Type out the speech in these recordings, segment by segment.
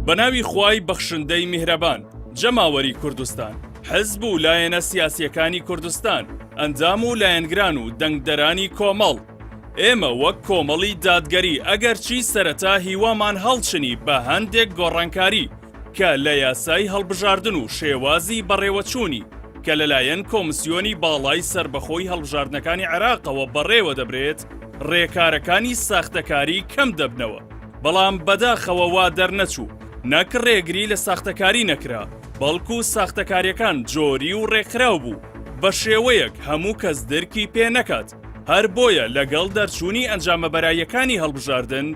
بەناوی خوای بەخشندەی میهرەبان، جەماوەری کوردستان، حزب و لایەنە سیاسییەکانی کوردستان، ئەندام و لایەنگران و دەنگدەرانی کۆمەڵ، ئێمە وەک کۆمەڵی دادگەری ئەگەرچی سەرەتا هیوامان هەڵچنی بە هەندێک گۆڕانکاری کە لە یاسای هەڵبژاردن و شێوازی بەڕێوەچوونی کە لەلایەن کۆمسیۆنی باڵای سەربەخۆی هەڵبژاردنەکانی عێراقەوە بەڕێوە دەبرێت ڕێکارەکانی ساختەکاری کەم دەبنەوە بەڵام بەداخەوە وا دەرنەچوو نەک ڕێگری لە ساختەکاری نەکرا بەڵکو ساختەکاریەکان جۆری و ڕێکخراو بوو بە شێوەیەک هەموو کەس درکی پێ نەکات هەر بۆیە لەگەڵ دەرچوونی ئەنجامە بەراییەکانی هەڵبژاردن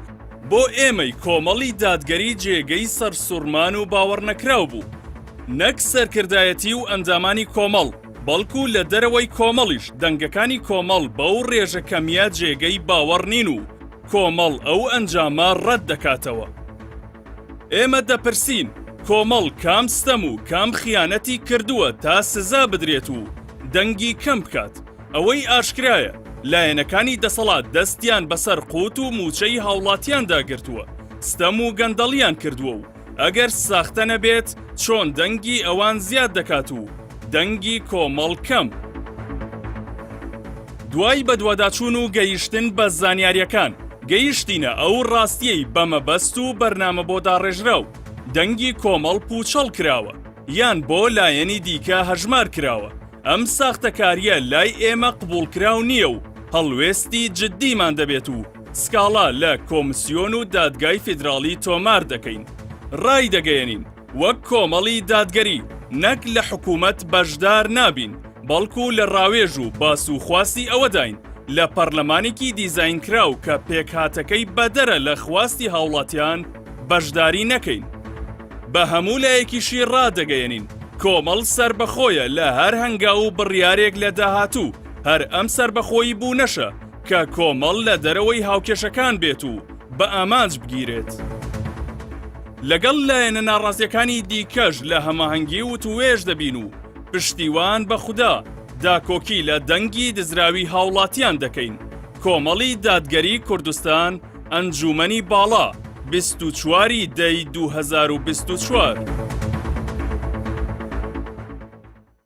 بۆ ئێمەی کۆمەڵی دادگەری جێگەی سەرسوڕمان و باوەڕنەکراو بوو نەک سەرکردایەتی و ئەندامانی کۆمەڵ بەڵکو لە دەرەوەی کۆمەڵیش دەنگەکانی کۆمەڵ بەو ڕێژە کەمیە جێگەی باوەڕ نین و کۆمەڵ ئەو ئەنجامە ڕەت دەکاتەوە. ئێمە دەپرسین کۆمەڵ کام ستەم و کام خیانەتی کردووە تا سزا بدرێت و دەنگی کەم بکات؟ ئەوەی ئاشکرایە لایەنەکانی دەسەڵات دەستیان بەسەر قوت و مووچەی هاوڵاتیاندا گرتووە، ستەم و گەندەڵیان کردووە و ئەگەر ساختە نەبێت چۆن دەنگی ئەوان زیاد دەکات و دەنگی کۆمەڵ کەم؟ دوای بەدواداچوون و گەیشتن بە زانیارییەکان، گەیشتینە ئەو ڕاستییەی بە مەبەست و بەرنامە بۆ داڕێژراو، دەنگی کۆمەڵ پووچەڵ کراوە یان بۆ لایەنی دیکە هەژمار کراوە، ئەم ساختەکارییە لای ئێمە قبوڵکراو نییە و هەڵوێستی جددیمان دەبێت و سکاڵا لە کۆمسیۆن و دادگای فیدراڵی تۆمار دەکەین. ڕایدەگەیەنین، وەک کۆمەڵی دادگەری نەک لە حکوومەت بەشدار نابین، بەڵکو لە ڕاوێژ و باس و خواستی ئەوەداین لە پەرلەمانێکی دیزاینکراو کە پێکهاتەکەی بەدەرە لە خواستی هاوڵاتیان بەشداری نەکەین. بە هەموو لایەکیشی ڕادەگەیەنین کۆمەڵ سەربەخۆیە لە هەر هەنگاو و بڕیارێک لە داهاتوو، هەر ئەم سەربەخۆیی بوونەشە کە کۆمەڵ لە دەرەوەی هاوکێشەکان بێت و بە ئامانج بگیرێت. لەگەڵ لایەنە ناڕازیەکانی دیکەش لە هەماهەنگی وتووێژ دەبین و پشتیوان بە خودا داکۆکی لە دەنگی دزراوی هاوڵاتیان دەکەین. کۆمەڵی دادگەری کوردستان ئەنجوومەنی باڵا 24 ی دەی 2024.